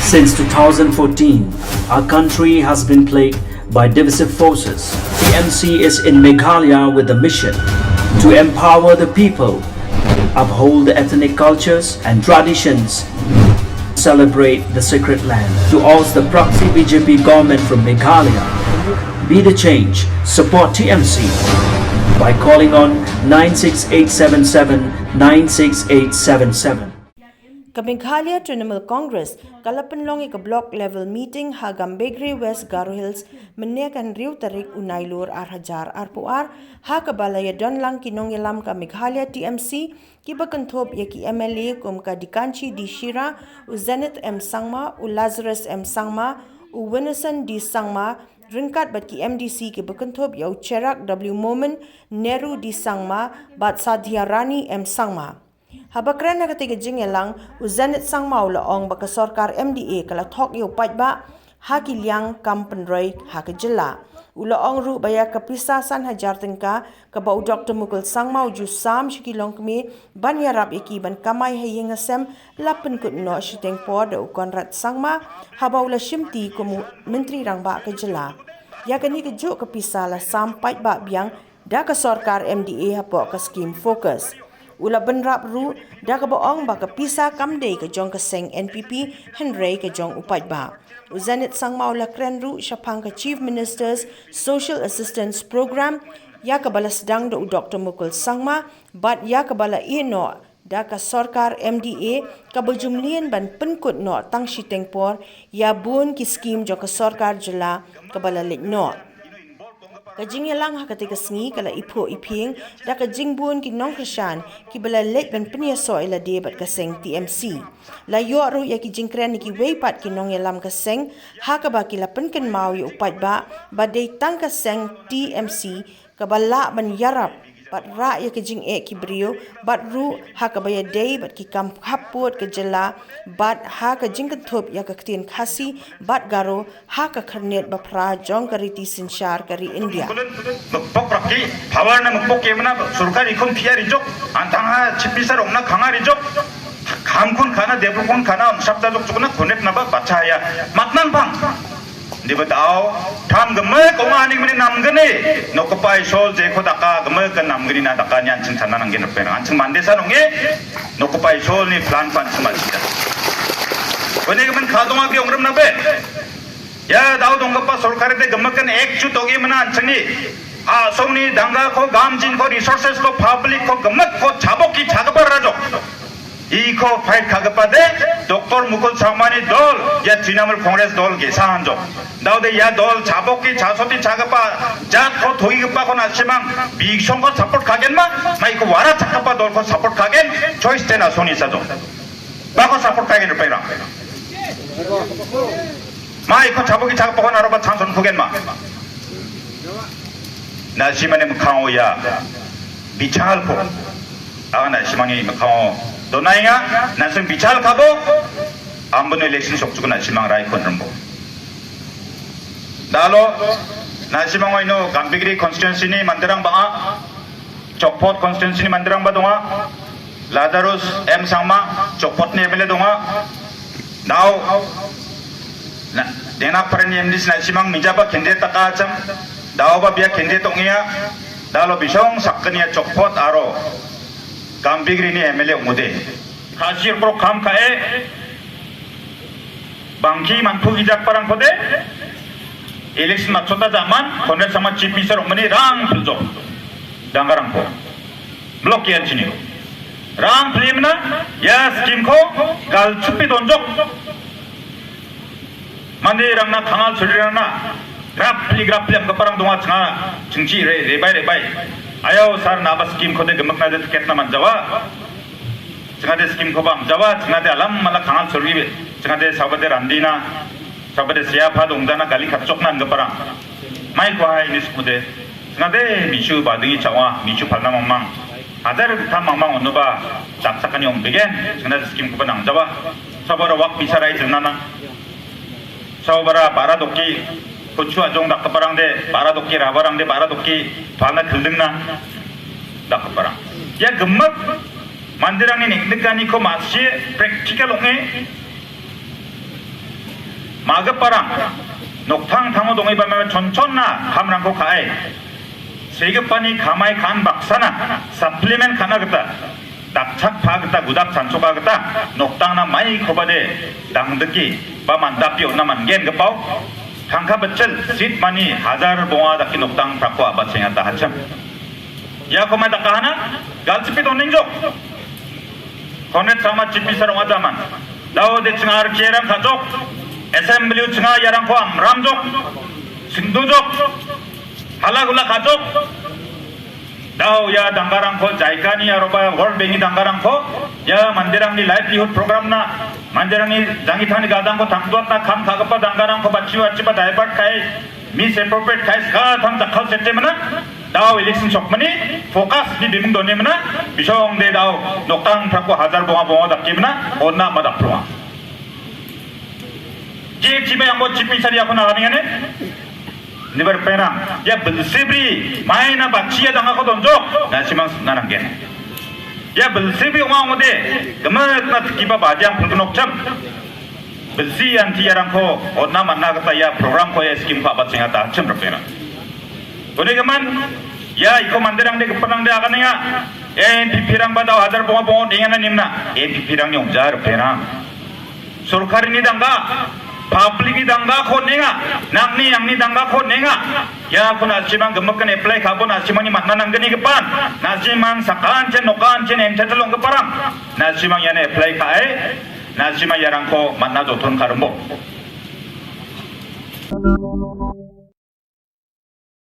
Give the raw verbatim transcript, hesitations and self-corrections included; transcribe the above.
Since two thousand fourteen, our country has been plagued by divisive forces. T M C is in Meghalaya with the mission to empower the people, uphold the ethnic cultures and traditions, celebrate the sacred land, to oust the proxy B J P government from Meghalaya. Be the change. Support T M C by calling on nine six eight seven seven nine six eight seven seven. Ka Meghalaya Trinamool Congress ka la pynlong ïa ka block level meeting ha Gambegre, West Garo Hills, mynne ka hynriew tarik u Nailur ar hajar arphew ar, ha kaba la ïadon lang ki nongïalam ka Meghalaya T M C, kiba kynthup ïa ki M L A kum ka Dikanshi D Shira, u Zenith M Sangma, u Lazarus M Sangma, u Winnison D Sangma, ryngkat bad ki M D C kiba kynthup ïa u Cherak W Momin, Neru D Sangma, bad Sadhiarani M Sangma. Haba kren ha katei ka jingïalang, u Zenith Sangma u la ong ba ka sorkar M D A ka la thok ïa u paidbah ha ki liang kam pynroi ha ka jylla. U la ong ruh ba ïa ka pisa san hajar tyngka kaba u Doctor Mukul Sangma u ju sam sha ki longkmie ban ïarap ïa ki ban kamai ha ïing ha sem, la pynkut noh shiteng por da u Conrad Sangma haba u la shimti kum u Myntri Rangbah ka jylla. Ïa kane kajuh ka pisa la sam paidbah biang da ka sorkar M D A hapoh ka skim FOCUS. U la bynrap ruh da kaba ong ba ka pisa kam dei ka jong ka seng N P P, hynrei ka jong u paidbah. U Zenith Sangma u la kren ruh shaphang ka Chief Minister's Social Assistance Programme, ïa kaba la sdang da u Doctor Mukul Sangma, bad ïa kaba la ïeh noh da ka sorkar M D A, kaba ju mlien ban pynkut noh tang shiteng por ïa bun ki skim jong ka sorkar jylla kaba la leit noh. Ka jingïalang ha katei ka sngi ka la iphuh iphieng da ka jingbun ki nongkyrshan kiba la leit ban pynïasoh ïa lade bad ka seng T M C. La ïoh ruh ïa ki jingkren na kiwei pat ki nongïalam ka seng, ha kaba ki la pynkynmaw ïa u paidbah ba dei tang ka seng T M C kaba lah ban ïarap bad rah ïa ka jingeh ki briew, bad ruh ha kaba ïadei bad ki kam khappud ka jylla, bad ha ka jingkynthup ïa ka ktien Khasi bad Garo ha ka khyrnit ba phra jong ka riti synshar ka ri India. Mukpok rakki, power na mukpok ke mana, sorkar ikhun phiar ijok, antang ha chief minister ong na khanga rijok, kham khun khana, debru khun khana, ong sab da jok chukna, khunep na ba, bacha ya, matnang bang. Di ba dau, tham gama kong aning mani nam gani, no kapai sol je ko daka, gama ka nam gani na daka nyan ching sana nang gin rpen, an ching mande sa nong e, no kapai sol ni plan pan ching man sida. Wani gaman khadong agi ong rem na be. Ya, dau dong kapa sorkar de gama kan ek chu togi mana an ching ni. A song ni danga ko gam jin ko resources ko public ko gama ko chabok ki chagapa rajok. I ko fight khagapa de, Doctor Mukul Sangma ni dol, ya Trinamool Congress dol ge sa hanjo. Dau de ya dol, chabok ki, chasoti chagapa, jat ko thoi gapa ko na simang, bi song ko support khagen ma, mai ko wara chagapa dol ko support khagen, choice ten asoni sa jo. Ba ko support khagen rupai rang. Mai ko chabok ki chagapa ko na roba chance on khugen ma. Na simane mkhang ya, bichal ko. Ang na simang i mkhang donai nga, na sim bichal kabo, ambun election sok chuko na simang rai kon rembo. Dalo, na simang ino Gambegre constituency ni mandirang ba, Chokpot constituency ni mandirang ba donga, Lazarus M Sangma, Chokpot ni M L A donga, dau, na, dena paren ni M D C na simang mija ba kende taka chang, dau ba bia kende tongia, dalo bisong sakania Chokpot aro, Gambegre ni M L A umude. Khasir program kae, bangki manphu gijak parang khode, election matsota jaman, Congress sama chief minister umani rang puljo. Dangarang ko. Block yan chini. Rang plimna, ya scheme ko, gal chupi donjok. Mandi rangna khangal suri rangna. Grap pli grap pli am kaparang donga changa, chingchi re, rebai, rebai. Ayau sar na ba scheme khode gemak na de ticket na manjawa. Chingade scheme ko bam jawa, chingade alam mala khangal sorgi be. Chingade sabade randina, sabade siapa dongdana gali kachok nan geparang. Mai ko hai ni smude. Chingade michu badingi chawa, michu palna mamang. Hajar ta mamang onoba, chak chakani om begen. Chingade scheme ko banang jawa. Sabara wak bisarai jinana. Saubara bara doki, kuchu ajong dak keparang de, bara doki, rabarang de, bara doki, pala khilding na dak keparang. Ya gemak, mandirang ini, negani ko masih practical onge. Maga parang, nokthang thango dongei ba me chonchon na khamrang ko kae. Sege pani kamai kan baksana, supplement kana gata. Dakchak pha gata, gudap chanchoka gata, noktang na mai ko ba de, dang deki, ba man dapio na man gen gapau. Thangka bechel, seed money, hajar bonga daki noktang prakwa ba sengata hacham. Ya ko mai dakahana, gal chipi doning jok. Conrad Sangma chipi sarong ataman. Dau de chengar kierang kajok. Assembly chengar yarang ko amram jok. Singdu jok. Hala gula kajok. Dau ya danggarang ko jaikani aroba World Bank ni danggarang ko. Ya mandirang ni livelihood program na. Mandirang ni dangi thani gadang ko tangduat na kam kagapa danggarang ko bachiwa chipa divert kai. Misappropriate kai ska tham jakhal sete mana. Dau election sok mani, focus ni bimung doni mana, bisong de dau, noktang prakwa hajar bonga bonga dak ki mana, onna ma dak prua. Ji ji ba yang bo chipi sari aku na kani kani. Ni ber perang, ya belsibri, mai na bachi ya dang aku donjok, na simang na nanggen. Ya belsibri uang ode, gemet na kiba bajang pulkenok jam. Bisi yang ti yarang ko, onna mana kata ya program ko ya skim ko abat singata, cem rapena. Kone keman, ya iko mandirang de kepenang de akan ya, eh, pipirang badau hadar bonga bonga dengan nimna, eh, pipirang nyong jar perang. Sorkar ini dangga, public ini dangga ko nenga, nang ni yang ni dangga ko nenga. Ya ko na simang gemekan apply ka bo na simang ni mana nang geni kepan, na simang sakan chen nokan chen ente telong keparang, na simang ya ne apply ka eh. Na sima yarang ko mana joton karumbo.